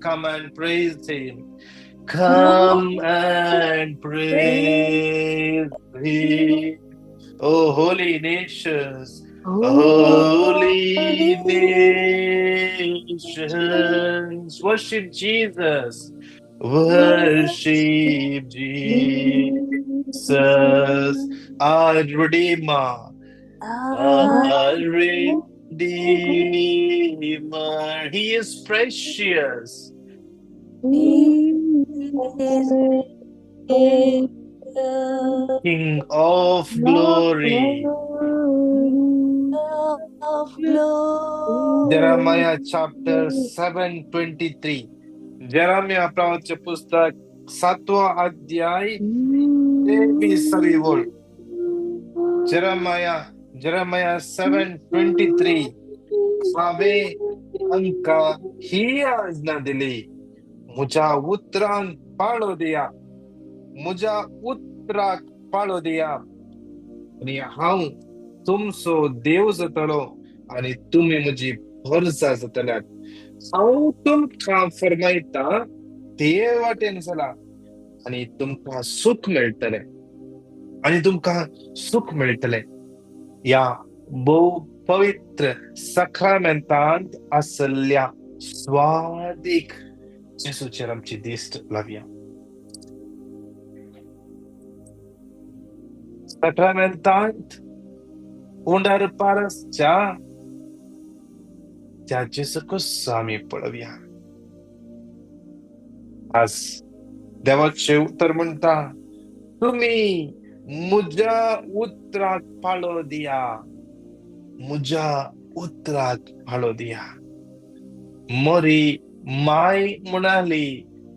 Come and praise him. Come and praise him. O holy nations, holy nations, worship Jesus, worship Jesus, our Redeemer, our Redeemer. He is precious. King of glory. Jeremiah chapter 7:23. Jeremiah प्रवचन पुस्तक 7वो अध्याय 23वी ओळ. Jeremiah 7:23. हांवें तांकां ही आज्ञा दिली, म्हज्या उतरांक पाळो दिया, म्हज्या उतराक पाळो दिया, आनी हांव तुमचो देव जातलो आनी तुमी म्हजी भरसा जातल्यात. हांव तुमकां फरमायता ते वाटेन चला आनी तुमकां सुख मेळटलें, आनी तुमकां सुख मेळटलें. ह्या भोव पवित्र सक्रामेंतांत आसल्या स्वादीक जेजूचेर आमची दिश्ट लावया. सक्रामेंतांत उंडार पारसच्या त्या जेजू कसो आमी पळोवया. आज देवाचें उतर म्हणटा, तुमी म्हज्या उतराक पाळो दिया, म्हज्या उतराक पाळो दिया. मरी माय म्हणाली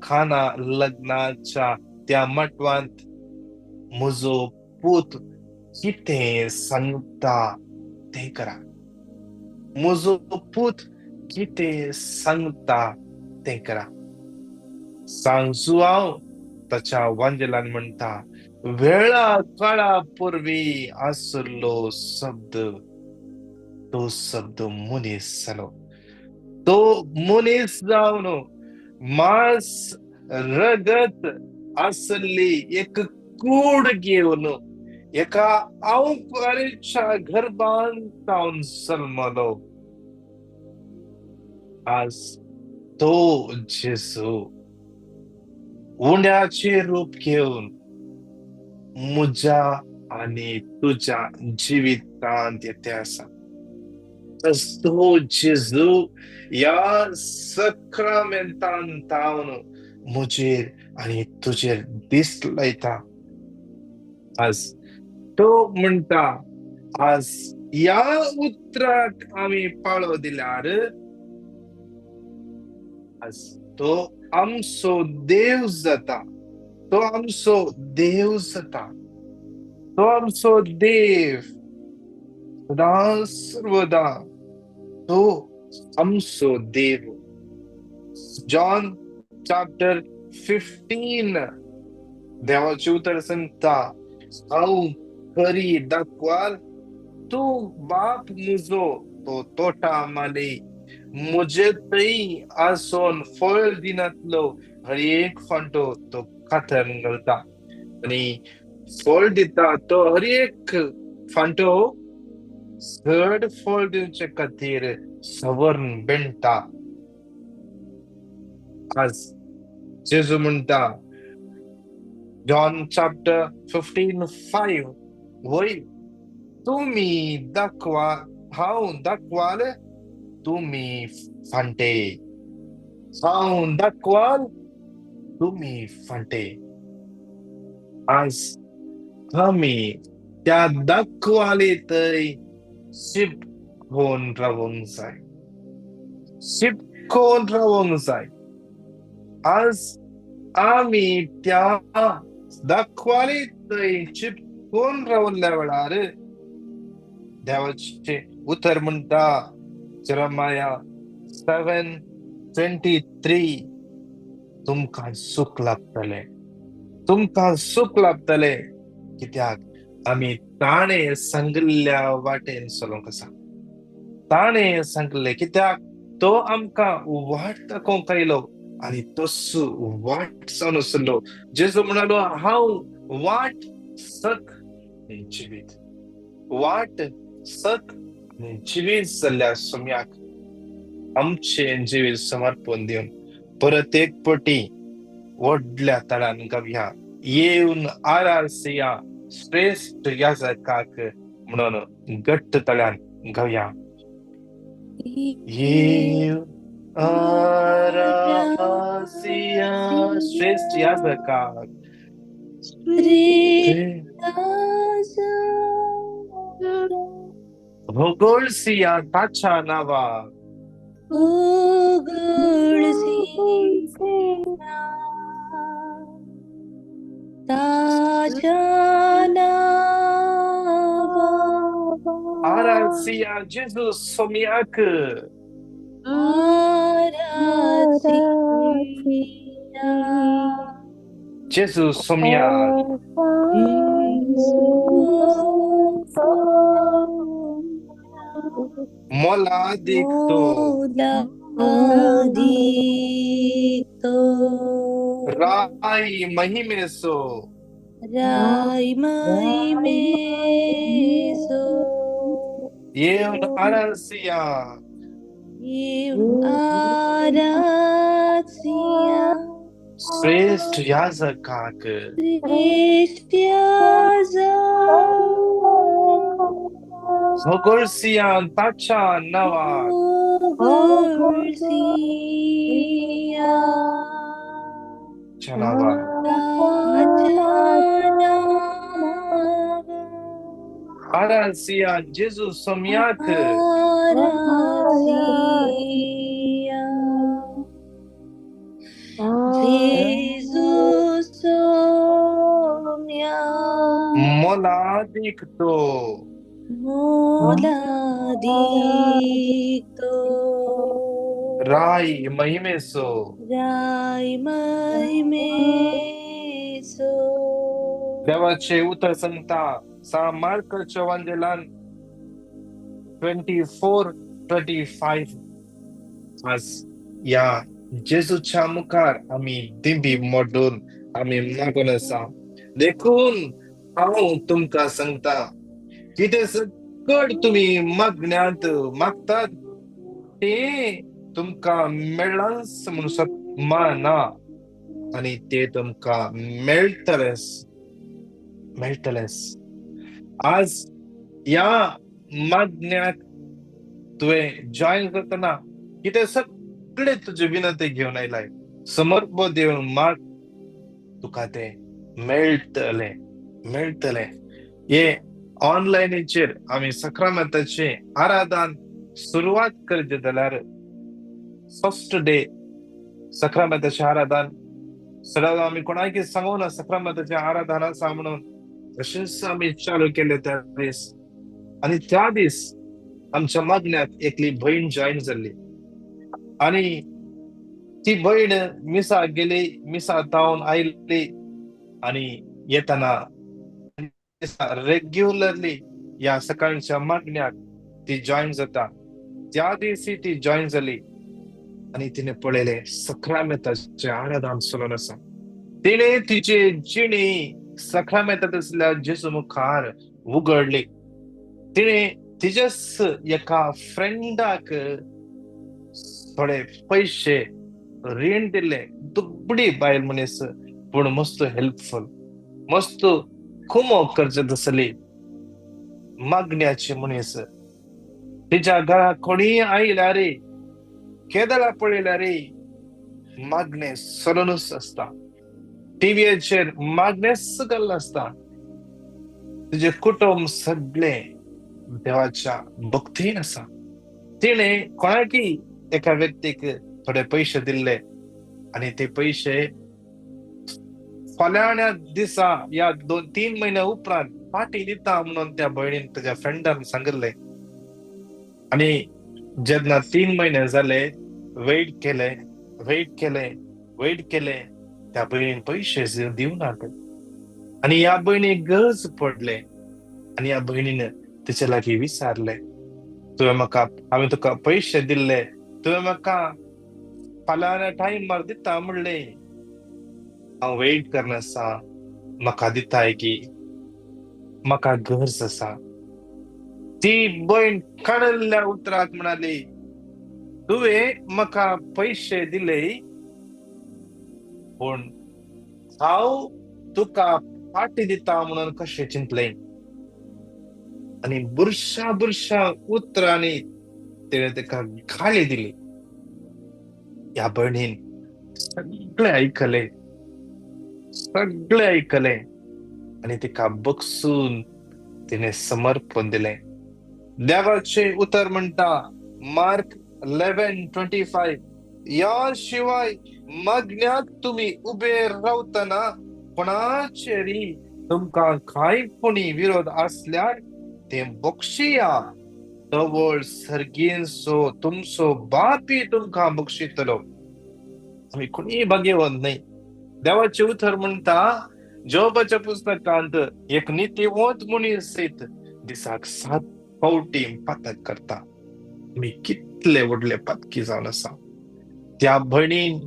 खाना लग्नाच्या त्या मटवांत म्हजो पूत कितें सांगता तें करा, म्हजो पूत कितें सांगता तें करा. सांजू हांव ताच्या वांजेलान म्हणटा, वेळा काळा पूर्वी आसलो शब्द, तो शब्द मनीस जालो, तो मनीस जावन मांस रगत आसली एक कूड घेवन एका आवकारीच्या गर्भांत जावन जल्मलो. आज तो जेजू उंड्याचे रूप घेवन म्हज्या आनी तुज्या जिवितांत येते आसा. तो जेजू ह्या सक्रामेंतान तावन म्हजेर आनी तुजेर दिश्ट लायता. आज तो म्हणटा, आज ह्या उतराक आमी पाळो दिल्यार आज तो आमचो देव जाता, तो आमचो देव जाता, तो आमचो देव सदां सर्वदा, तो आमचो देव. जॉन चॅप्टर 15 देवाचें उतर सांगता, हांव खरी दाखवाल, तूं बाप म्हजो तो तोटा माली, म्हजे थंय आसून फळ दिनातलो हर एक फांटो तो कातरून घालता, आनी फळ दिता तो हर एक फांटो चड फळ दिवचे खातीर सवर्ण बेणटा. आज जेजू म्हणटा जॉन चॅप्टर 15:5, वय तुमी दाखवा, हांव दाखवाल तुमी फांटे, हांव दाखवाल तुमी फांटे. आज आमी त्या दाखवाले थंय शिपकोन रावंक जाय, शिपकोन रावंक जाय. आज आमी त्या दाखवाले थंय चिपकोन रावल्या वेळार देवाचें उतर म्हणटा जेरेमिया 7:23, तुमकां सुख लाभतलें, तुमकां सुख लाभतलें. कित्याक आमी ताणें सांगिल्ल्या वाटेन चलोवंक आसा, ताणें सांगिल्लें. कित्याक तो आमकां वाट दाखोवंक आयलो आनी तसो वाट जावन आसलो. जेजू म्हणालो, हांव वाट, सत आनी जिवीत. वाट, सत आनी जिवीत जाल्ल्या सोम्याक आमचें जिवीत समर्पण दिवन परत एक पटी व्हडल्या तळान गावया, येवन आरासिया श्रेश्ठ याजकाक म्हणून घट्ट तळ्यान गावया. येवन आरासिया श्रेश्ठ याजकाक, भोगोळसिया ताच्या नांवा, आरासिया जेजू सोम्याक, जेजू सोम्याक, मोलादीक तो, राय महिमेसो, येवन आरासिया, श्रेश्ठ याजकाक, भोगोळसिया ताच्या नांवाक, नांवाक, आरासिया जेजू सोम्याक, मोलादीक तो, राय महिमेसो, देवाचे उतर सांगता सा मार्काच्या वांजेलान 24-25. आज ह्या जेजूच्या मुखार आमी दिंबी मोडून आमी मागून आसा. देखून हांव तुमकां सांगता, कितें सकट तुमी मागण्यांत मागतात ते तुमकां मेळ्ळांच म्हणून माना, आनी ते तुमकां मेळटलेच, मेळटलेच. आज ह्या मागण्याक तुवें जॉयन करतना कितें सगळे तुजे विनंती घेवन आयलाय, समर्प दिवन माग, तुका ते मेळटले, मेळटले. हे ऑनलायनीचेर आमी सक्रामेंताचे आराधन सुरवात करचे जाल्यार फर्स्ट डे सक्रामेंताचे आराधन सदां आमी कोणाक सांगू ना सक्रामेंताचे आराधन आसा म्हणून, तशेंच आमी चालू केले त्या दीस. आनी त्या दीस आमच्या मागण्याक एकली भयण जॉयन जाल्ली आनी ती भयण मिसा गेली, मिसा तावन आयली आनी येतना रेग्युलरली ह्या सकाळच्या मागण्याक ती जॉयन जाता. त्या दिसी ती जॉयन जाली आनी तिणे पळयलें सक्रामेंताचें आराधन चलून आसा. तिणे तिचे जिणी सक्रामेंतात आसल्या जेजू मुखार उगडली. तिणे तिच्याच एका फ्रेंडाक थोडे पयशे रीण दिले. दुबडी बायल मनीस, पूण मस्त हेल्पफूल, मस्त कुमो करचे तसली मागण्याची मनीस. तिच्या घरा कोणीय आयल्यार, केदळा पळयल्यार मागणें चलूनच आसता. टिव्हीचेर मागणेंच घाल्लें आसता. तिजें कुटुंब सगळें देवाच्या भक्तीन आसा. तिणें कोणाकय एका व्यक्तीक थोडे पयशे दिल्ले आनी ते पयशे फलाण्या दिसा या 2-3 म्हयन्या उपरांत फाटी दिता म्हणून त्या भयणीन ताच्या फ्रेंडान सांगिल्लें. आनी जेन्ना 3 म्हयने जाले, वेट केले, वेट केले, वेट केले, त्या भयणीन पयशे दिवनात. आनी ह्या भयणीक गरज पडले आनी ह्या भयणीन तिचे लागीं विचारले, तुवें म्हाका, हांवें तुका पयशे दिल्ले, तुवें म्हाका फलाना टायमार दिता म्हणलें, हांव वेट करन आसा, म्हाका दिताय की म्हाका गरज आसा. ती भयण काडल्ल्या उतराक म्हणाली, तुवें म्हाका पयशे दिले पूण हांव तुका फाटी दिता म्हणून कशें चिंतलें. आनी बुरशा बुरशा उतरांनी तिणें ताका गाळी दिली. ह्या भयणीन सगळें आयकलें, सगळें आयकलें आनी तिका बगसून तिणें समर्पण दिलें. देवाचें उतर म्हणटा मार्क 11:25, ह्या शिवाय मागण्याक तुमी उबे रावतना कोणाचेरी तुमकां कांय कोणी विरोध आसल्यार ते बक्षिया, तवळ सर्गींचो तुमचो बापी तुमकां बक्षितलो. आमी कोणीय भाग्यवंत न्हय. देवाचें उतर म्हणटा जोबाच्या पुस्तकांत एक नितीवंत मनीस सयत दिसाक 7 फावटी पातक करता. आमी कितले व्हडले पातकी जावन आसा. त्या भयणीन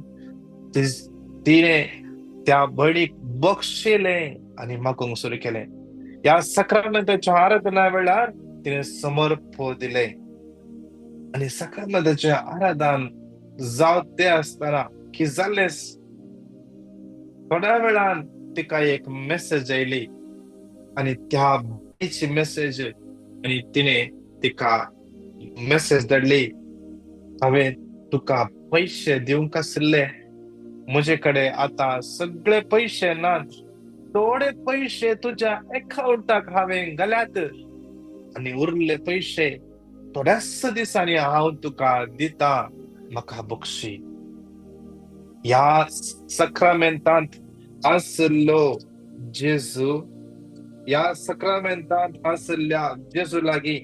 तिणें त्या भयणीक बक्षिलें आनी मागूंक सुरू केलें. ह्या सक्रामेंताच्या आराधना वेळार तिणें समर्प दिलें आनी सक्रामेंताचें आराधन जावते आसतना की जालेंच, थोड्या वेळान तिका एक मेसेज आयली आनी त्या भयणीची मेसेज आनी तिणें तिका मेसेज धाडली, हांवें तुका पयशे दिवंक आशिल्ले, म्हजे कडेन आतां सगळे पयशे नात, थोडे पयशे तुज्या एकाउंटाक हांवें घाल्यात आनी उरले पयशे थोड्याच दिसांनी हांव तुका दिता, म्हाका बक्षी. ह्या सक्रामेंतांत आशिल्लो जेजू, ह्या सक्रामेंतांत आशिल्ल्या जेजू लागीं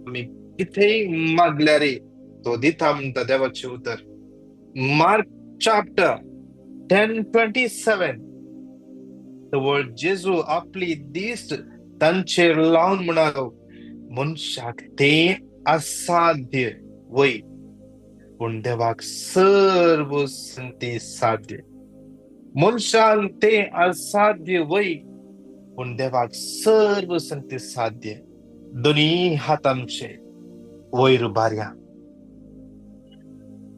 आमी कितेंय मागल्यार तो दिता म्हणटा देवाचें उतर. मार्क चॅप्टर 10:27, तवळ जेजू आपली दिश्ट तांचेर लावन म्हणालो, मनशाक तें असाध्य वय, पूण देवाक सर्व संती साध्य. मनशान तें असाध्य वय, पूण देवाक सर्व संती साध्य. दोनी हात आमचे वयर उबारया.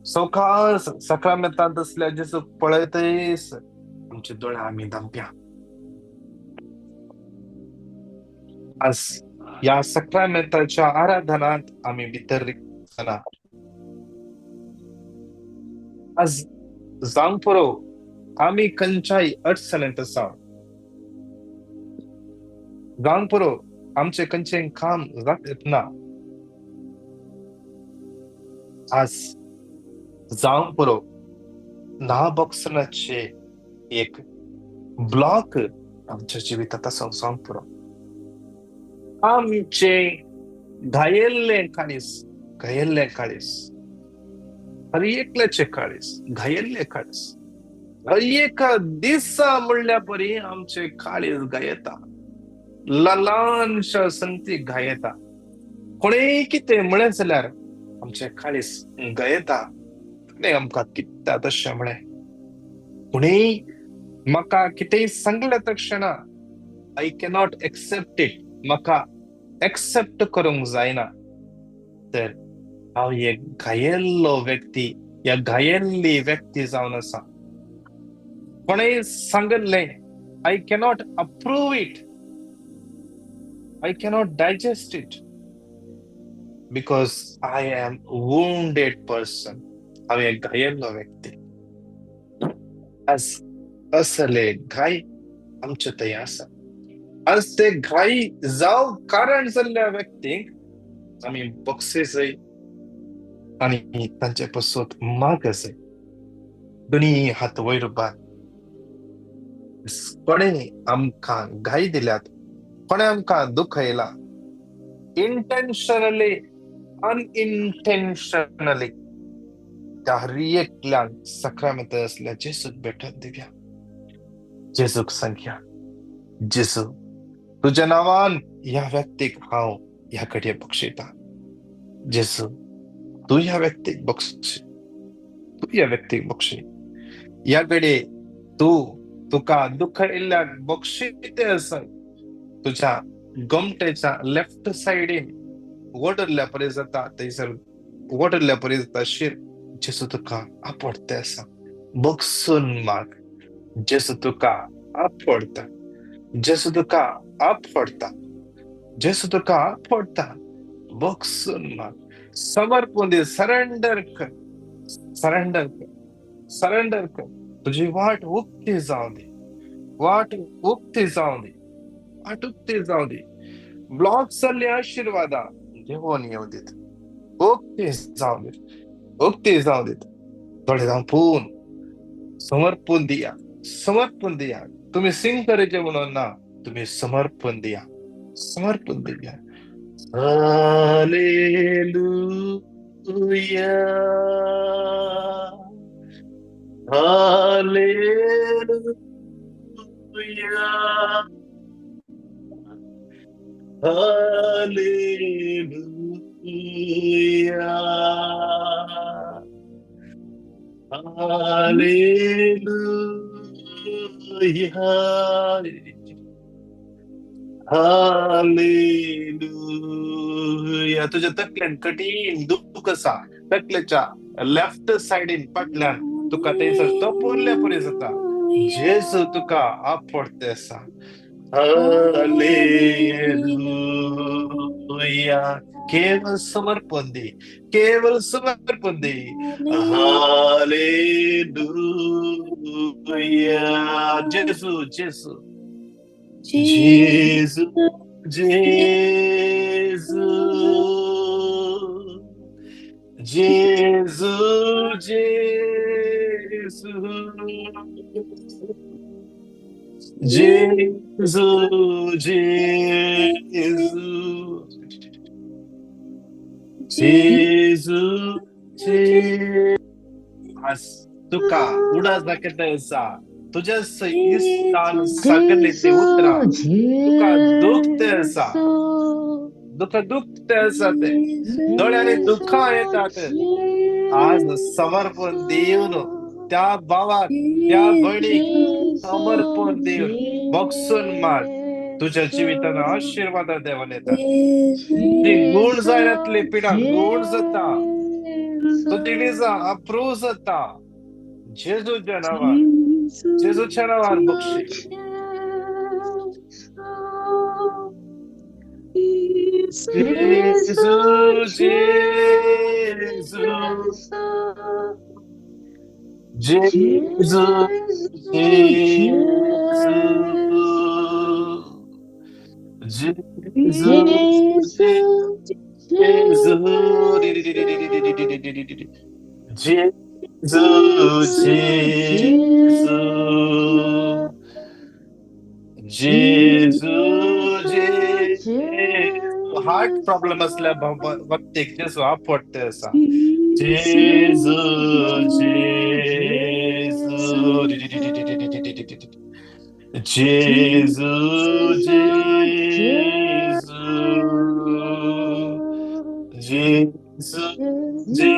सवकास सक्रामेंतांत आसल्या जेजूक पळयतच आमचे दोळे आमी धांपया. आज ह्या सक्रामेंताच्या आराधनांत आमी भितर रिगतना आज जावंक पुरो आमी खंयच्याय अडचणींत आसा, जावंक पुरो आमचें खंयचें काम जात ना, आज जावंक पुरो ना बक्षणाचे एक ब्लॉक आमच्या जिवितांत आसा, जावंक पुरो आमचें घायेल्लें काळीज, घायेल्लें काळीज, हर एकल्याचें काळीज, घायेल्लें काळीज, हर एका दिसा म्हणल्या परी आमचें काळीज घायेता, ल्हानशा संगती घायेता. कोणेय कितें म्हळें जाल्यार आमचें काळीज घायेता. कोणें आमकां कित्याक तशें म्हळें, कोणेय म्हाका कितेंय सांगलें तक्षणा I cannot accept it, म्हाका एक्सेप्ट करूंक जायना, तर हांव एक घायेल्लो व्यक्ती या घायेल्ली व्यक्ती जावन आसा. कोणेय सांगिल्लें I cannot approve it, I cannot digest it because I am wounded person, हांव एक घायेल्लो व्यक्ती. आज असले घाय आमचे थंय आसा. आज ते घाई जावं कारण जाल्ल्या व्यक्तींक आमी बक्षीसय आनी तांचे पसून मागसय. दोनी हात वयर उबार. कोणें आमकां घाई दिल्यात, कोणें आमकां दुखयला, इंटेन्शनली अनइंटेन्शनली, त्या हर एकल्यान सक्रामेंत आसल्या जेजूक भेटत दिवया. जेजूक सांगया, जेजू तुज्या नांवान ह्या व्यक्तीक हांव ह्या घडये बक्षिता, जेजू तूं ह्या व्यक्तीक बक्षी. तूं ह्या व्यक्तीक बक्षी. ह्या घडये तूं तुका दुख्ख येयल्ल्याक बक्षीते आसा. तुज्या गोमटेच्या लेफ्ट सायडीन वडरल्या परी जाता, थंयसर वडरल्या परी जाता शीर. जेजू तुका आपडते आसा, बक्षून माग. जेजू तुका आपडता, जेजू तुका आपडता, जेजू तुका आपडता. बक्षून माग, समर्पण दी, सरेंडर कर, सरेंडर कर, सरेंडर कर. तुजी वाट उक्ती जावं दी, वाट उक्ती जावं दी, वाट उक्ती जावं दी. ब्लॉक जाल्ली आशिर्वादां देवोन येवं दीत, उक्ती जावं दीत, उक्ती जावं दीत. दोळे धांपून समर्पण दिया, समर्पण दिया. तुमी सिंग करेचे म्हणून ना, तुमी समर्पण दिया, समर्पण दिया. Hallelujah, hallelujah, hallelujah, hallelujah, hallelujah. तुज्या तकल्यान कठीण दुख्ख आसा, तकलेच्या लेफ्ट सायडीन फाटल्यान तुका थंयसर तपोरल्या परी जाता. जेजू तुका आपडते आसा. हालेलुया. केवळ समर्पण दी, केवळ समर्पण दी. हालेलुया. जेजू, जेजू, जेजू, जेजू, जेजू, जेजू, जेजू, जेजू, जेजू, जेजू. आज तुका उडास दाखयता आसा, तुज्या इश्टान सगळे ते उतरां तुका दुखते आसा, तुका दुखते आसा, ते दोळ्यांनी दुख्खां येतात. आज समर्पण दिवन त्या भावाक, त्या भयणीक समर्पण दिवन बक्षून माग. तुज्या जिवितान आशिर्वाद देवान येतात. ती गुण जायनातली पिडा गुण जाता, तुजी विजा अप्रूव जाता. जेजूच्या नांवान, जेजूच्या नांवान बक्षी. जेजू, जेजू, जेजू, जेजू, जेजू, जेजू, जेजू, जेजू, जेजू. हार्ट प्रॉब्लम असल्या व्यक्तीक जेजू आपडते आसा. जेजू, जेजू, जेजू, जेजू, जेजू, जेजू.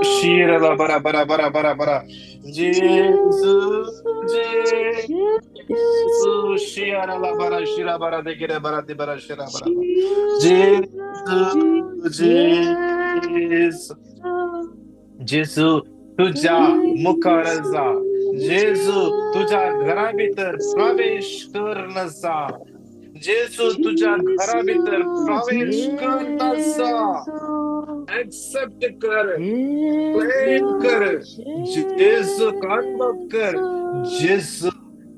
शिरला बरा बरा बरा बरा बरा. जेजू, जेजू, शिराला बरा शिरा बरा देखील बरा ते बरा शिरा बरा. जेजू, जेजू, जेजू तुझ्या मुखार जा. जेजू तुझ्या घरा भितर प्रवेश कर नसा. जेजू तुझ्या घरा भितर प्रवेश कर नसा. एक्सेप्ट कर, क्लेम कर, जेजू अनुभव कर. जेजू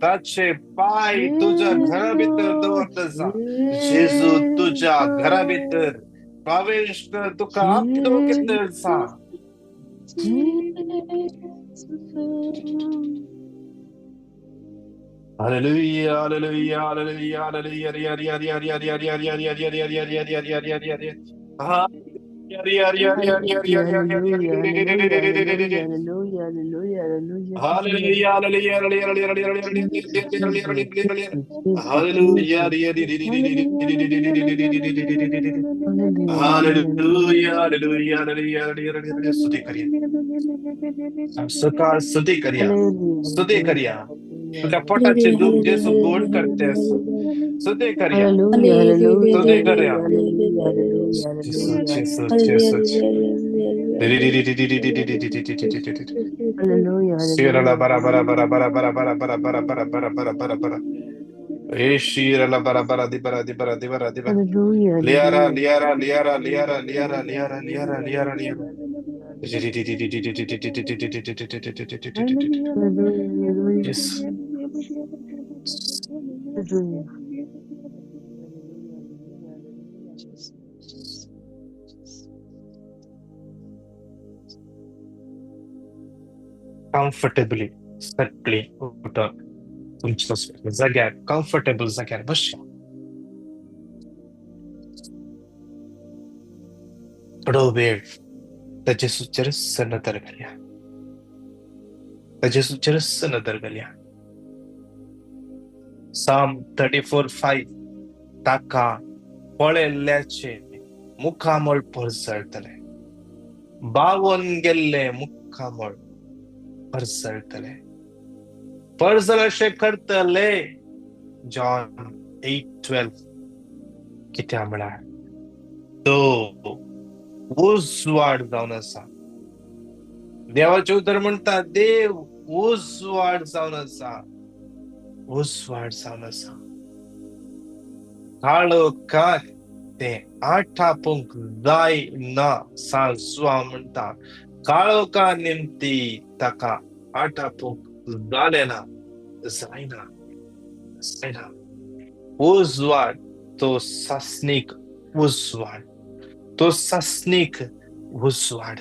ताचे पाय तुझ्या घरा भितर दवरता. जेजू तुझ्या घरा भितर प्रवेश कर, तुका आपलो कितें आसा. Hallelujah, hallelujah, hallelujah, hallelujah, hallelujah, hallelujah, hallelujah, hallelujah, hallelujah, hallelujah. Hallelujah, hallelujah, hallelujah, hallelujah, hallelujah, hallelujah. Hallelujah. Jesus, Jesus, Jesus, Jesus. Hallelujah, hallelujah, hallelujah. Hallelujah, hallelujah, hallelujah. स्तुति करिया, सकाळ स्तुती करिया, Hallelujah, स्तुती hallelujah, करिया. hallelujah, तुझ्या पोटाचे hallelujah. दुःख जेसू गोड करते, स्तुती करिया, Hallelujah, hallelujah, स्तुती करिया. hallelujah, hallelujah, जेसू, hallelujah, जेसू, hallelujah. जेसू. Hallelujah, शिरला hallelujah, बरा बरा बरा hallelujah, बरा बरा बरा बरा बरा बरा बरा बरा बरा बरा. ए शिरला बरा बरा दि बरा दि बरा दि बरा दि बरा. hallelujah, लियारा hallelujah, लियारा लियारा लियारा hallelujah, लियारा hallelujah, लियारा लियारा hallelujah, लियारा लियारा. hallelujah, hallelujah, Yes. hallelujah. Comfortably सगळी उठून तुमच्या जाग्यार, कम्फर्टेबल जाग्यार बसया. थोडो वेळ त्या जेसूचेरच नदर घालया, त्या जेसूचेरच नदर घालया. साम 34:5, ताका पळयल्ल्याचे मुखामळ परजळटलें, बावन गेल्ले मुखामळ परजळटलें. परजळ अशें करतले. जॉन 8:12. कित्या म्हळ्यार तो उजवाड जावन आसा. देवाचें उतर म्हणटा, देव उजवाड जावन आसा, उजवाड जावन आसा. काळोखाक तें आठापूंक जाय ना. सांजवा म्हणटा, काळोखा निमती ताका आठापूंक जालें ना, जायना, जायना. उजवाड तो सासणीक उजवाड, तो सासणीक उजवाड.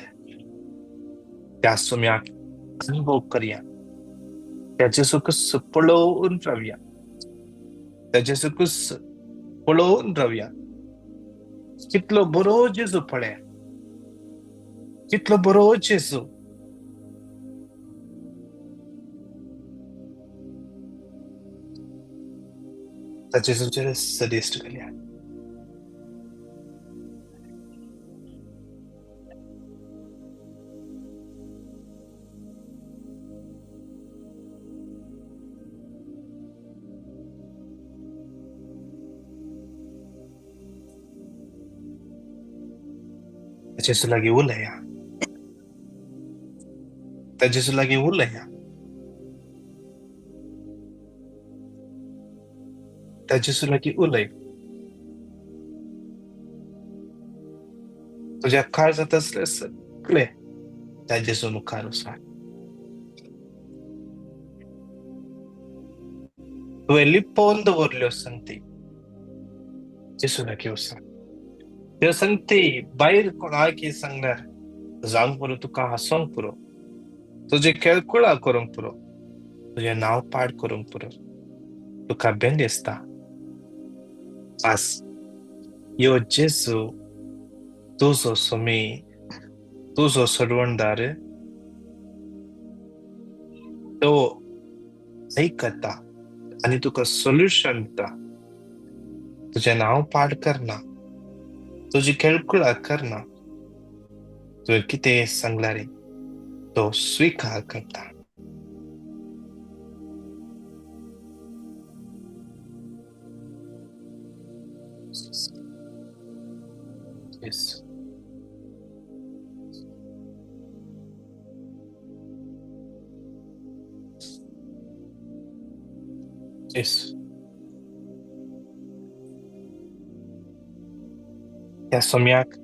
त्या सुम्याक अनुभव करया, त्या जेजूकच पळोवन रावया, त्या जेजूकच पळोवन रावया. कितलो बरो जेजू पळया, कितलो बरो जेजू. त्या जेजूचेर सदिश्ट घालया. त्या जेजू लागीं उलया, त्या जेजू लागीं उलया, त्या जेजू लागीं उलय. तुज्या काळजांत आसलें सगळें त्या जेजू मुखार वचार. तुवें लिपोवन दवरल्यो संगती जेजू लागीं वचार. त्यो संगती भायर कोणाक सांगल्यार जावंक पुरो, तुका हांसोंक पुरो, तुजी खेळकुळा करूंक पुरो, तुजें नांव पाड करूंक पुरो, तुका बेंड दिसता. आस यो जेजू तुजो स्वामी, तुजो सोडवणदार, तो आयकता आनी तुका सोल्युशन दिता. तुजें नांव पाड करना, तुजी खेळकुळा करना, तुवें कितें सांगल्यार तो स्विकार करता. Yes. Yes. त्या सोम्याक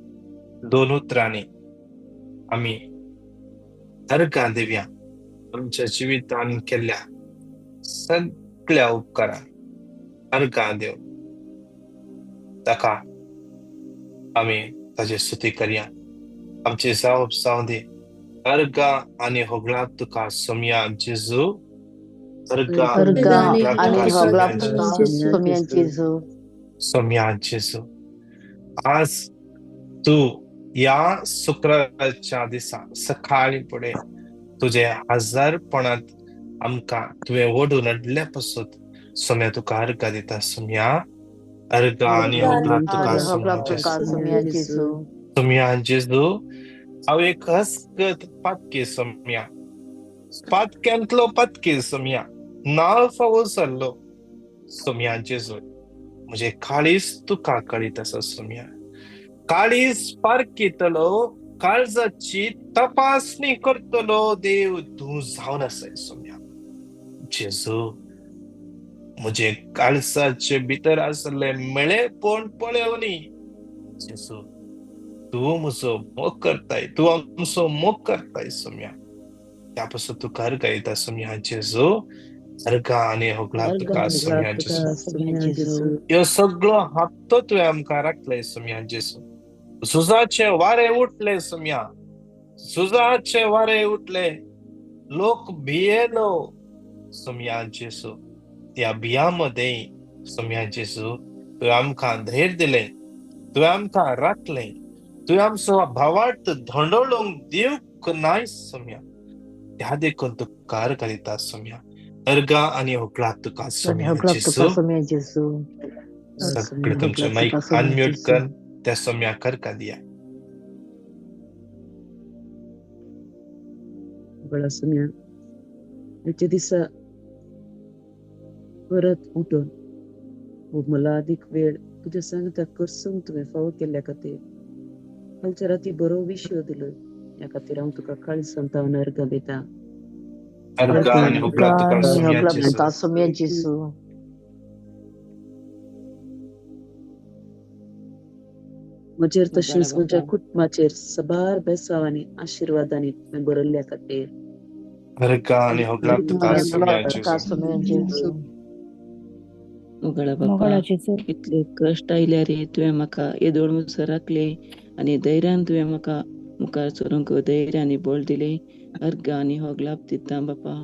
दोन उतरांनी आमी अर्गां दिवया आमच्या जिवितान केल्ल्या सगळ्या उपकारांक. अर्गां देव ताका आमी ताची स्तुती करया. आमची जावप जावं दी. अर्गां आनी होगळां तुका सोम्या जेजू, अर्गां अर्गां होगळां आनी तुका होगळां सोम्या तुका जेजू, सोम्या जेजू. सोम्या जेजू. आज तूं ह्या शुक्राराच्या दिसा सकाळी फुडें तुजे हजारपणांत आमकां तुवें ओडून हाडल्या पासत सोम्या तुका अर्गां दिता सोम्या, अर्गां आनी होगलाप तुका सोम्या जेजू. सोम्या जेजू, हांव एक हसकत पातकी सोम्या, पातक्यांतलो पातकी सोम्या, ना फावो जाल्लो सोम्या जेजू, म्हजें काळीज तुका कळीत आसा सोम्या. काळीज पारखितलो, काळजाची तपासणी करतलो देव तूं जावन आसाय सोम्या जेजू. म्हजे काळजाचे भितर आसले मेळेपण पळोवनी जेजू, तूं म्हजो मोग करताय, तूं आमचो मोग करताय सोम्या. त्या पासून तुका अर्गां दिता सोम्या जेजू, अर्गां आनी होगलाप तुका सोम्या जेजू. ह्यो सगळो हप्तो तुवें आमकां राखले सोम्या जेजू. झुजाचे वारे उठले सोम्या, झुजाचे वारे उठले, लोक भियेलो सोम्या जेजू. त्या भिया मदें सोम्या जेजू तुवें आमकां धैर्य दिलें, तुवें आमकां राखलें, तुवें आमचो भावार्थ धोंडोळूंक दिवंक नाय सोम्या. त्या देखून तुका अर्गां दिता सोम्या, अर्गां आनी होगलाप तुका सोम्या जेजू. सगळे तुमचे मायक अनम्यूट कर, त्या सोम्याक अर्गां दिया. सोम्या, आयच्या दिसा परत उठून हो मोलादीक वेळ तुज्या सांगता करसूंक तुवें फावो केल्ल्या खातीर, कालच्या राती बरो विशय दिलो, ह्या खातीर हांव तुका काळजांत तावन अर्गां दिता. म्हजेर तशेंच म्हज्या कुटुंबाचेर सबार बेसाव आनी आशिर्वादांनी तुवें बरयल्ल्या खातीर. मोगाळा बापा, इतले कश्ट आयल्यार तुवें म्हाका येदोळ मुसर राखले आनी धैर्यान तुवें म्हाका मुखार सरूंक धैर्य आनी बळ दिलें. अर्गां आनी होगलाप दिता बापा.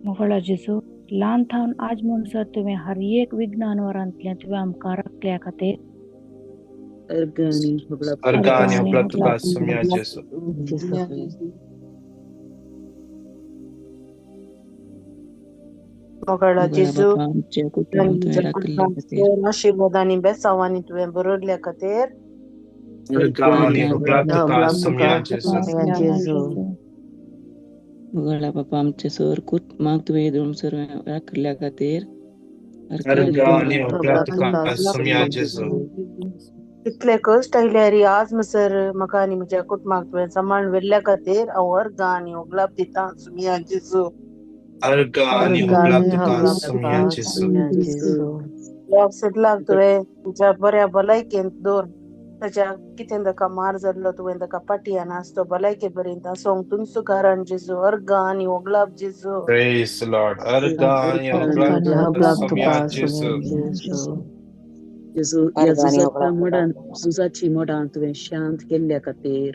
मोगाळा जेजू, ल्हान थावन आज म्हणसर तुवें हर एक विज्ञान वरांतल्यान तुवें आमकां राखल्या खातीर. अर्गां आनी होगलाप तुका सोम्या जेजू. मोगाळा जेजू, आशिर्वादांनी बेसावांनी तुवें बरयल्ल्या खातीर. मोगाळा बापा, आमचे सर कुटुंबाक तुवें येदोळ सर राखिल्ल्या खातीर. इतले कश्ट आयल्यार आज मसर म्हाका आनी म्हज्या कुटुंबाक तुवें सांबाळून व्हेल्ल्या खातीर हांव अर्गां आनी होगलाप दिता सोम्या जेजू. सगळ्याक तुवें तुज्या बऱ्या भलायकेंत दवर, ताच्या कितें ताका मार जाल्लो तुवें ताका पाटयान आस तो भलायके पर्यंत आसोंक तुमचो कारण जेजू. अर्गां आनी होगलाप जेजू. जेजू, ह्या झुजाच्या मोडान, झुजाची मोडान तुवें शांत केल्ल्या खातीर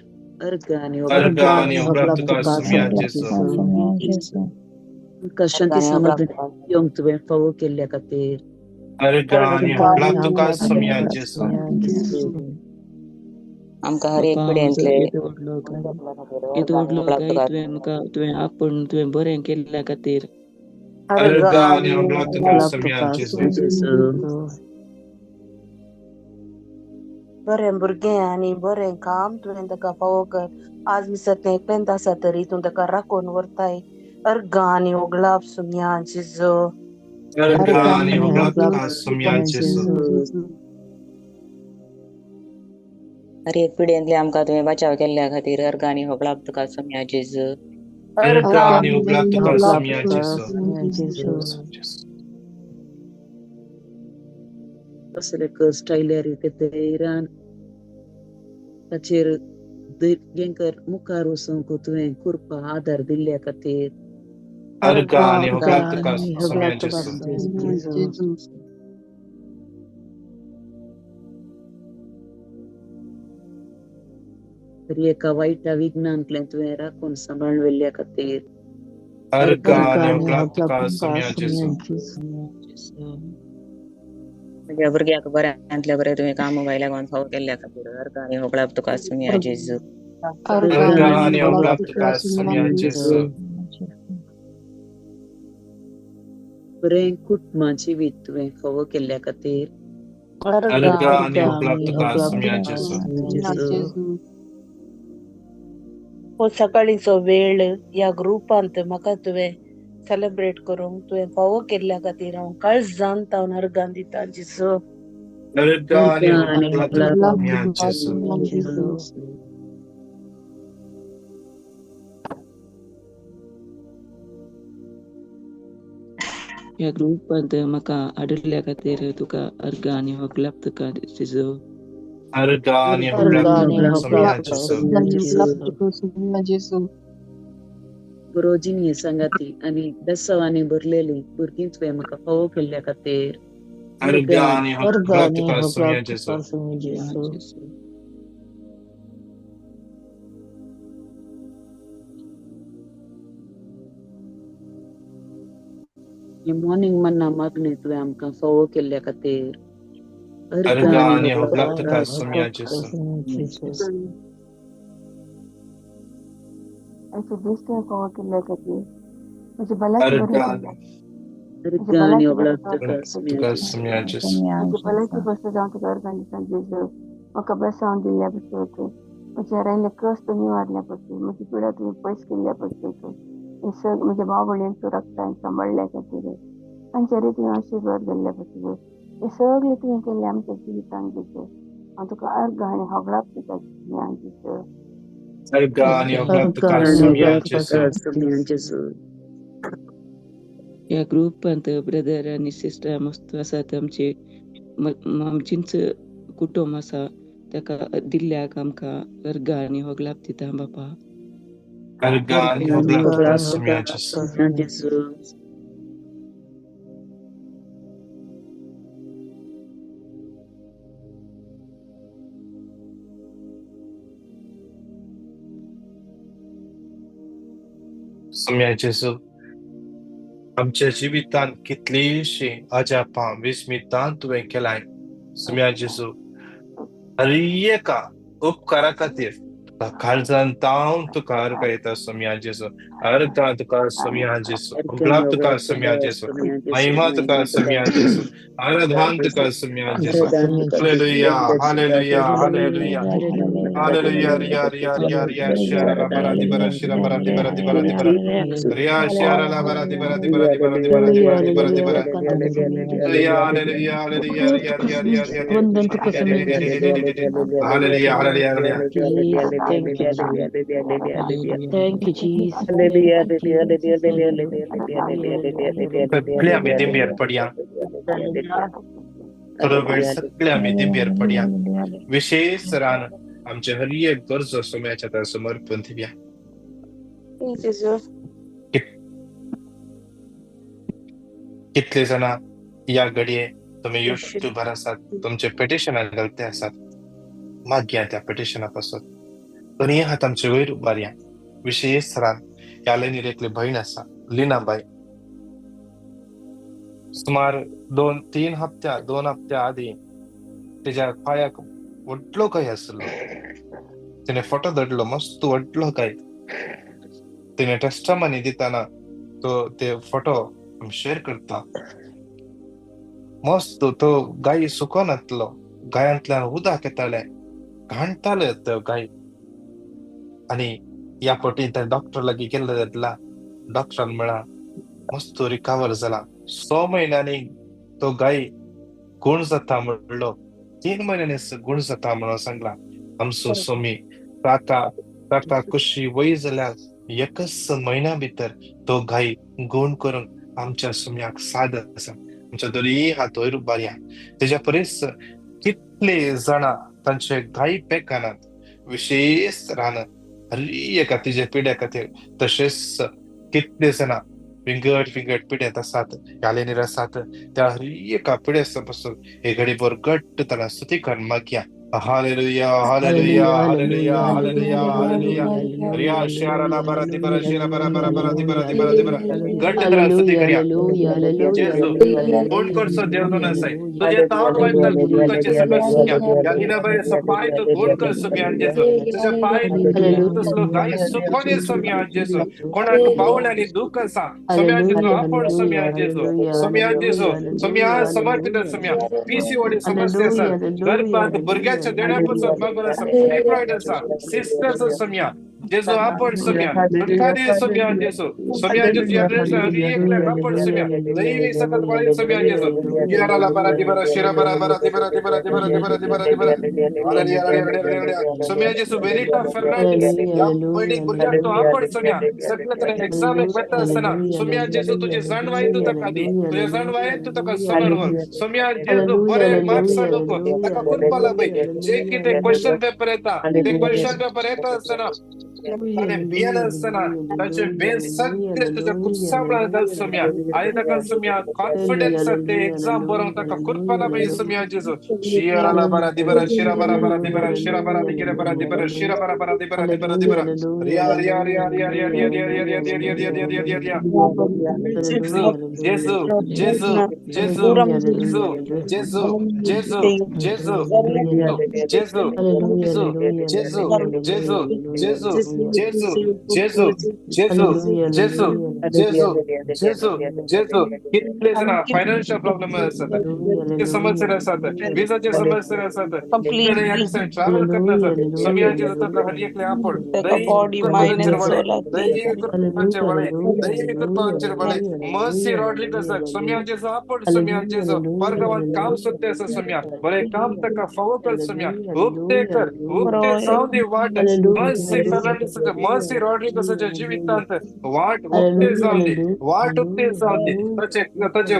अर्गां आनी होगलाप. शांती समाधान येवंक तुवें फावो केल्ल्या खातीर. आमकां हर एक पिड्यांतले येदो व्हडलो गाय तुवें म्हाका तुवें आपूण तुवें बरें केल्ल्या खातीर. बरें भुरगें आनी बरें काम तुवें ताका फावो कर. आज मिसर तें एकलेंत आसा तरी तूं ताका राखून व्हरताय. अर्गां आनी होगलाप सोम्या जेजू. हर एक पिड्यांतले आमकां तुवें बचाव केल्ल्या खातीर अर्गां आनी होगलाप तुका सोम्या जेजू. कसले कश्ट आयल्यार ते धैर्यान ताचेर धैर्य मुखार वचूंक तुवें कृपा आदार दिल्ल्या खातीर. तरी एका वायटा विघ्नांतल्यान तुवें राखून सांबाळून व्हेल्ल्या खातीर. अर्गां आनी होगलाप तुका सोम्या जेजू. म्हज्या भुरग्याक बऱ्यांतल्या बरें तुवें काम भायल्या लागून फावो केल्ल्या खातीर अर्गां आनी होगळाप तुका आसुया जेजू. अर्गां आनी होगळाप तुका आसुया जेजू. बरें कुटुंबा जिवीत तुवें फावो केल्ल्या खातीर अर्गां आनी होगळाप तुका आसुया जेजू. जेजू. हो सकाळीचो वेळ ह्या ग्रुपांत म्हाका तुवें सेलिब्रेट करूंक तुवें फावो केल्ल्या खातीर हांव काळजान तावन अर्गां दिता जेजू. अर्गां आनी अर्गां आनी होगळाप तुका होगळाप आसुया जेजू. जेजू. ह्या ग्रुपांत म्हाका हाडिल्ल्या खातीर तुका अर्गां आनी होगळाप तुका जेजू. अर्गां आनी अर्गां होगळाप आनी तुका आसुया होगळाप जेजू. तुका आसुया जेजू. बरो जिणये सांगाती आनी बेसांवांनी भरलेली भुरगीं तुवें म्हाका फावो केल्ल्या खातीर अर्गां अर्गां आनी होगळाप तुका आसुया जेजू. जेजू. ही मॉर्निंग मन्ना मागणी तुवें आमकां फावो केल्ल्या खातीर अर्गां अर्गां आनी आनी होगळाप होगळाप तुका तुका आसुया जेजू. जेजू. अशें दीस तुवें फावो केल्ल्या खातीर म्हजी भलायकी बरी अर्गां जाल्या म्हजी अर्गां आनी भलायकी होगळाप बरी जावं तुका आसुया तुका जेजू. आसुया जेजू. म्हजी भलायकी बसो जावं तुका अर्गां दिता जेजू. म्हाका बेसांव दिल्ल्या पसत म्हज्या रायल्ले कश्ट निवारल्या पसत म्हजी पिडा तुवें पयस केल्ल्या पसत हें सग म्हज्या भाव भयणींक तूं राखता आनी सांबाळ्ळ्या खातीर तांचेर तुवें आशिर्वाद दिल्ल्या पसत हें सगळें तुवें केल्लें आमच्या जिवितांत जेजू. हांव तुका अर्गां आनी होगळाप दिता जेजू. अर्गां आनी होगळाप तुका अर्गां आनी आसुया होगळाप जेजू. तुका आसुया जेजू. ह्या ग्रुपांत ब्रदर आनी सिस्टर मस्त आसात आमचे आमचींच कुटुंब आसा ताका दिल्ल्याक आमकां अर्गां आनी होगळाप दिता बापा. अर्गां आनी अर्गां आनी होगळाप तुका होगळाप आसुया तुका जेजू. आसुया जेजू. सुम्या जेजू, आमच्या जिवितांत कितलींशीं अजापां विस्मितां तुवें केलाय. सुम्या जेजू, हर एका उपकारा खातीर तुका काळजान तावन तुका अर्गां येता सुम्या जेजू. अर्गां तुका सुम्या जेजू, अर्गां होगळाप आनी तुका होगळाप सुम्या तुका जेजू, आसुया जेजू. महिमा तुका महिमा तुका सुम्या जेजू, आराधन तुका सुम्या जेजू. आराधन तुका hallelujah hallelujah hallelujah hallelujah. Riya Riya Riya Riya शिरा ला बरा दि बरा शिरा बरा दि बरा दि बरा दि बरा रिया शिरा ला बरा दि बरा दि बरा दि बरा दि बरा दि बरा दि बरा दि बरा रिया हालेलुया हालेलुया रिया रिया रिया रिया hallelujah hallelujah hallelujah. Thank you, Jesus. सगळे आमी दिंबेर पडया, थोडो वेळ सगळे आमी दिंबेर पडया. विशेष रान आमचे हर एक गरजो सोम्याच्या त्या समर्पण दिवया. जेजू. कितले जाणां ह्या घडये तुमी युट्यूबार आसात, तुमचे पिटिशनां घालते आसात, मागया त्या पिटिशना पासून दोनूय हात आमचे वयर उबारया. विशेष रान ह्या लायनीर एकली भयण आसा, लिनाबाय. सुमार 2-3 हप्त्या 2 हप्त्या आदीं तेज्या पांयाक व्हडलो गाय आसलो. तिणें फोटो धाडलो, मस्त व्हडलो गाय. तिणें टेस्टमनी दितना तो ते फोटो शेअर करता. मस्त तो गाय सुकोनातलो, गायांतल्यान उदक येतालें, घाणटाले तो गाय. आनी ह्या फावटी त्या डॉक्टर लागीं गेल्लो जातला, डॉक्टरान म्हळां मस्त रिकवर जाला. 6 म्हयन्यांनी तो गाय गुण जाता म्हणलो, 3 म्हयन्यांनी गुण जाता म्हणून सांगला. आमचो सोमी ताका ताका कुशी वय जाल्यार एकच म्हयन्या भितर तो गाय गुण करून आमच्या सुम्याक साद आसा. आमच्या दोनूय हात वयर उबारया. तेज्या परीस कितले जाणां तांचे गाय पेकानात, विशेष रान हर एका तिजे पिड्या खातीर. तशेंच कितले जाणां विंगड विंगड पिड्यांत आसात, यालेनीर आसात, त्या हर एका पिड्या पासून हे घडीभर घट्ट ताणें स्तुती करून मागया. Hallelujah, hallelujah, hallelujah, hallelujah, hallelujah. Riya शाराला बरा दिबरा शिरा बरा बरा बरा दिबरा दिबरा दिबरा घट त्रास करिया जेजू कोण करसो देव नसाय तुझे ताव वायता तुझे सकल सुम्या यागिना बाई सपाय तो गोड कर सुम्या जेजू तुझे पाय तसलो गाय सुखोने सुम्या जेजू कोणाक बावळ आणि दुःख आसा सुम्या जेजू आपण सुम्या जेजू सुम्या जेजू सुम्या समर्पित सुम्या पीसीओडी समस्या आसा गर्भात भुरग्याच्या देण्यापासून मागून आसा फायब्रॉइड आसा सिस्टर्स सुम्या जेजू आपण सुम्या दुःखाने सुम्या जेजू सुम्या जेजू या एकल्या आपण सुम्या दैवी सकल वाळी सुम्या जेजू गिराला बरा दिबरा शिरा बरा बरा दिबरा दिबरा दिबरा दिबरा दिबरा दिबरा सुम्या जेजू वेरिटा फर्नांडिस या पयलीं भुरग्याक तो आपण सुम्या सगळे तरेन एक्झाम एक वता आसतना सुम्या जेजू तुजी जाणवाय तूं ताका दी तुज्या जाणवायेन तूं ताका समर व्हर सुम्या जेजू बरे मार्क्स हाडूंक ताका कृपा लाभय जे कितें क्वेश्चन पेपर येता ते क्वेश्चन पेपर येता आसतना ताणें भियेनासतना ताचे भेद सगळे तुज्या कुर्सामळार घाल सुम्या आनी ताका सुम्या कॉन्फिडन्स ते एक्झाम बरोवंक ताका कृपा लाभय सुम्या जेजू शिराला बरा दिबरा शिरा बरा बरा दिबरा शिरा बरा दिगिरा बरा दिबरा शिरा बरा बरा दिबरा दिबरा दिबरा रिया रिया रिया रिया रिया रिया रिया रिया रिया रिया रिया रिया रिया रिया जेजू जेजू जेजू जेजू जेजू जेजू जेजू जेजू जेजू जेजू जेजू जेजू जेजू जेजू जेजू जेजू जेजू जेजू जेजू कितले जाणां फायनान्शियल प्रॉब्लेम आसात ते समस्या आसात विजाचे समस्या आसात ट्रॅव्हल करना आसात सुम्या जेजू ताका हर एकले आपण दैवी कृपाचेर वळे दैवी कृपाचेर वळे मर्सी रॉड्रिगसाक सुम्या जेजू आपण सुम्या जेजू परगावात काम सोदते आसा सुम्या बरें काम ताका फावो कर सुम्या उक्ते कर उक्ते जावं दी वाट मर्सी फर्नांडिस मर्सी रॉड्रिगसाच्या जिवितांत वाट उक्ते जावं दी वाट उक्ते जावं दी ताचे ताचे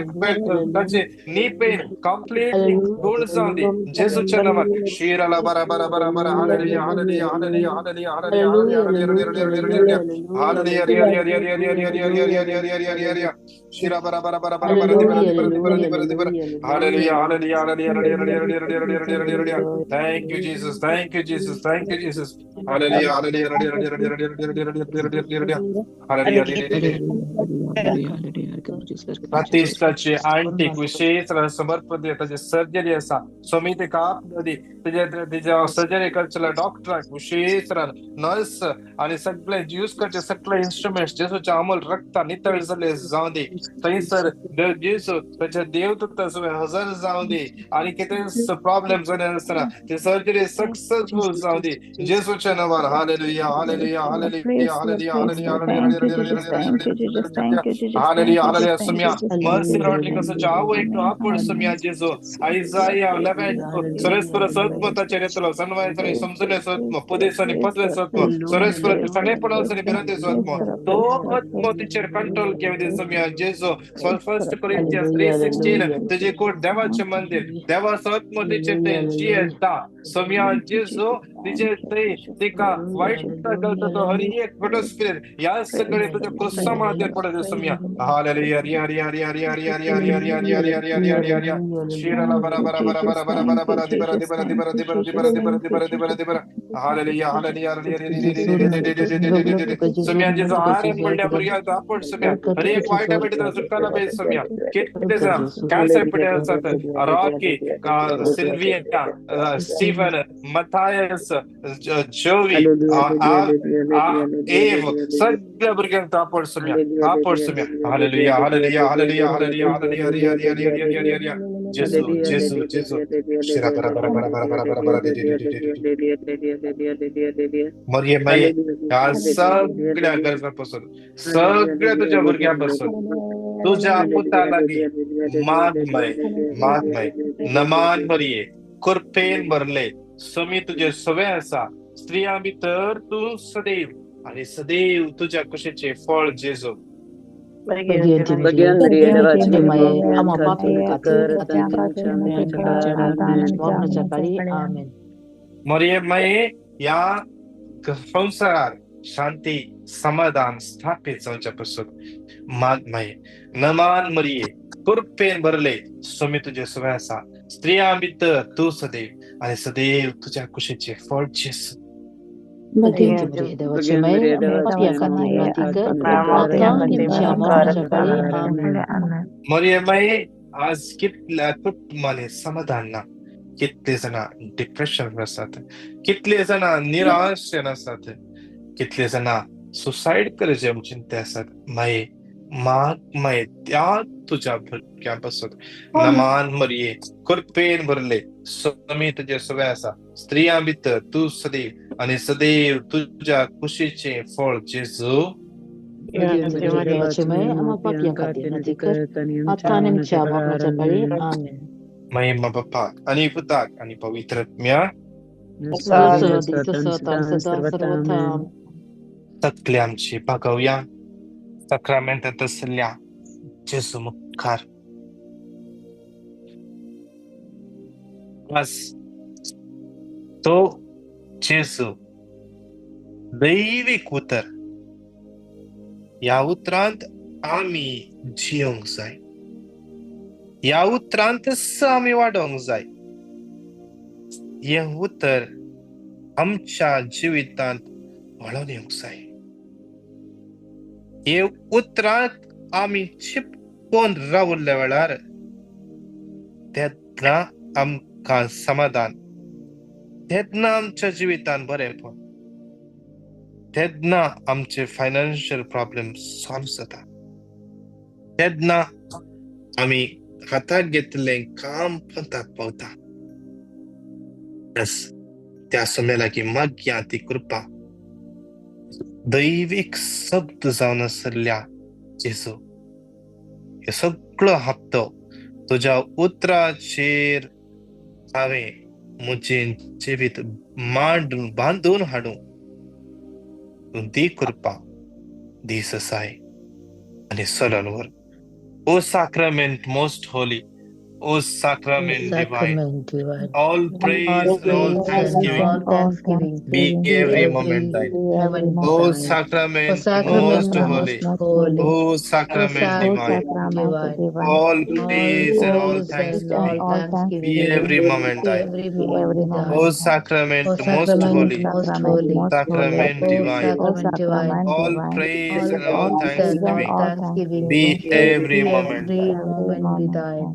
ताचे नी पेन कंप्लीटली दूर जावं दी जेजूच्या नावात शिराला बरा बरा बरा बरा hallelujah hallelujah hallelujah hallelujah hallelujah hallelujah hallelujah Riya रिया रिया रिया रिया रिया रिया रिया रिया रिया रिया रिया रिया शिरा बरा बरा बरा बरा बरा दिबरा दिबरा दिबरा दिबरा दिबरा hallelujah hallelujah hallelujah hallelujah hallelujah hallelujah hallelujah hallelujah. Thank you Jesus, thank you Jesus, thank you Jesus. Hallelujah hallelujah hallelujah hallelujah hallelujah. प्रतिष्ठाचे आंटीक विशेष समर्पण ताचे सर्जरी आसा स्वामी तेका आपदी तेज्या सर्जरी करचेल्या डॉक्टराक विशेष नर्स आनी सगळे यूज करचे सगळे इन्स्ट्रुमेंट्स जेजूच्या अमोल रक्ता नितळ जाल्ले जावं दी थंयसर जेजू ताच्या देवदूत हजर जावं दी आनी कितें प्रॉब्लेम जाले आसतना ते सर्जरी सक्सेसफूल जावं दी जेजूच्या नांवान. Hallelujah hallelujah hallelujah hallelujah hallelujah hallelujah hallelujah. Sumya Mercy रॉड्रिगसाच्या आवयक आपण सुम्या जेजू आयजाया 11 सुरेस्पर सत्मताचेर येतलो सनवायचो समजुले सत्म पदेस आनी पदवे सत्म सुरेस्पर सणेपणाचो भिरांते सत्म तो आत्मो तिचेर कंट्रोल घेवन दी सुम्या जेजू. फर्स्ट कोरिंथियन्स 3:16 तुजे कोट देवाचें मंदिर देवाचो आत्मो तिचेर ते जियेता सुम्या जेजू तिचेर थंय तिका वायट घालता तो हर एक खोटो स्पिरिट ह्या सगळे तुज्या क्रुसामाचेर पडत सुम्या. हालेलुया रिया रिया रिया रिया रिया रिया रिया रिया रिया रिया रिया रिया रिया रिया शिराला बरा बरा बरा बरा बरा बरा बरा दिबरा दिबरा दिबरा दिबरा दिबरा दिबरा दिबरा दिबरा दिबरा हालेलुया हालेलुया हालेलुया. सुम्या जेजू आरे पडल्या भुरग्याक आपण सुम्या हर एक वायटा पेटींतल्यान सुटकारा मेळत सुम्या. कितले जाण कॅन्सर पेटी आसात Rocky Sylvia Steven Matthias Jovi एव सगळ्या भुरग्यांक आपण सुम्या आपण सुम्या. Hallelujah hallelujah hallelujah hallelujah hallelujah Riya रिया रिया रिया रिया रिया जेजू जेजू जेजू शिरा बरा बरा बरा बरा बरा बरा बरा मरियम माई ह्या सगळ्या गरजांपासून सगळ्या तुझ्या भुरग्यांपासून तुझ्या पुता लागीं मागमय मागमय नमान मरिये कृपेन भरले समी तुझे सवे आसा स्त्रियां भितर तूं सदैव आनी सदैव तुज्या कुशीचें फळ जेजू. मरियम माये ह्या संवसारार शांती समाधान स्थापित जावच्या पासून मागमय नमान मरिये कृपेन भरले स्वामी तुझे सवे आसा स्त्रियां भितर तूं सदैव आनी सदैव तुज्या कुशीचें फळ जेजू. भगेन मरिये देवाची माये आमच्या पापयां खातीर विनंती कर आतां आनी आमच्या मरणाच्या वेळी. आमेन. मरिये माये, आज कितल्या कुटुंबांनी समाधान ना, कितले जाणां डिप्रेशन आसात, कितले जाणां निराशेन आसात, कितले जाणां सुसायड करचे चिंते आसात. माये माग माये त्या तुज्या भुरग्यां पासून. नमान मरिये, कृपेन भरले, स्वामी तुजे सगळे आसा, स्त्रियां भितर तूं सदैव आनी सदैव तुज्या कुशीचें फळ जेजू. भगेन मरिये देवाची माये आमच्या पापयां खातीर विनंती कर आतां आनी आमच्या मरणाच्या वेळी. आमेन. महिमा बापाक आनी पुताक आनी पवित्र आत्म्याक, तसो आदी तसो आनी सदां सर्वथा. सगळे आमची बागवया साक्रामेंतांत आसल्या जेजू मुखार. आज तो जेजू दैवीक उतर, ह्या उतरांत आमी जियोंक जाय, ह्या उतरांतच आमी वाडोवंक जाय. हें उतर आमच्या जिवितांत वळोवन येवंक जाय. हे उतरांत आमी चिपकोन रावल्ल्या वेळार तेन्ना आमकां समाधान, तेन्ना आमच्या जिवितांत बरेंपण, तेन्ना आमचे फायनान्शियल प्रॉब्लेम सॉल्व जाता, तेन्ना आमी हाताक घेतिल्लें काम पंताक पावता. त्या समय लागीं मागया ती कृपा दैवीक शब्द जावन आशिल्ल्या जेजू, हे सगळो हप्तो तुज्या उतराचेर हांवें म्हजें जिवीत मांडून बांदून हाडूं, तूं दी कृपा, दी ससाय आनी चलून व्हर. O sacrament most holy, O sacrament divine, Sacrament divine, all praise all and all praise and thanksgiving all thanksgiving be be every every moment thine. moment O thine. O sacrament most sacrament holy, most holy, O O sacrament divine, sacrament divine, all all praise and all praise and thanksgiving all be thanksgiving every moment be thine. every moment thine. O sacrament O most sacrament holy, most holy, sacrament O divine, sacrament divine, all praise all and all praise and all thanksgiving thanksgiving be every be moment every thine. moment be thine.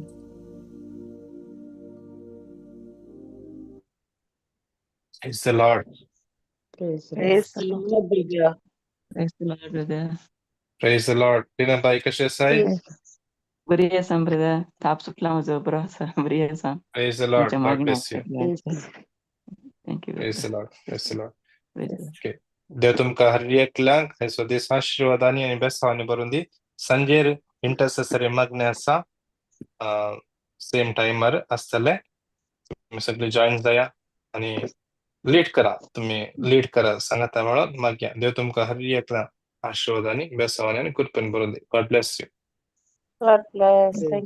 Praise the Lord. Praise the Lord. Praise the Lord, brother. Praise the Lord, brother. Praise the Lord. Tina बाई कशें आसाय? बरी आसा brother, ताप सुटला म्हजो, बरो आसा, बरी आसा. Praise the Lord. तुमच्या God मागणें bless you. Praise the Lord. Thank you Praise brother. the Lord. Praise the Lord. Praise the Lord. Okay. देव तुमकां हर एकल्यांक हे स्वदेश आशिर्वादांनी आनी बेसांवांनी भरून दी. सांजेर इंटरसेसरी मागणें आसा, सेम टायमार आसतले. तुमी सगळे जॉईन जाया आनी लीड करा, तुमी लीड करा, सांगाता मेळोन मागया. देव तुमकां हर एकल्यांक आशिर्वादांनी, बेसांवांनी आनी कृपेन भरून दी. God bless you. God bless. Thank you.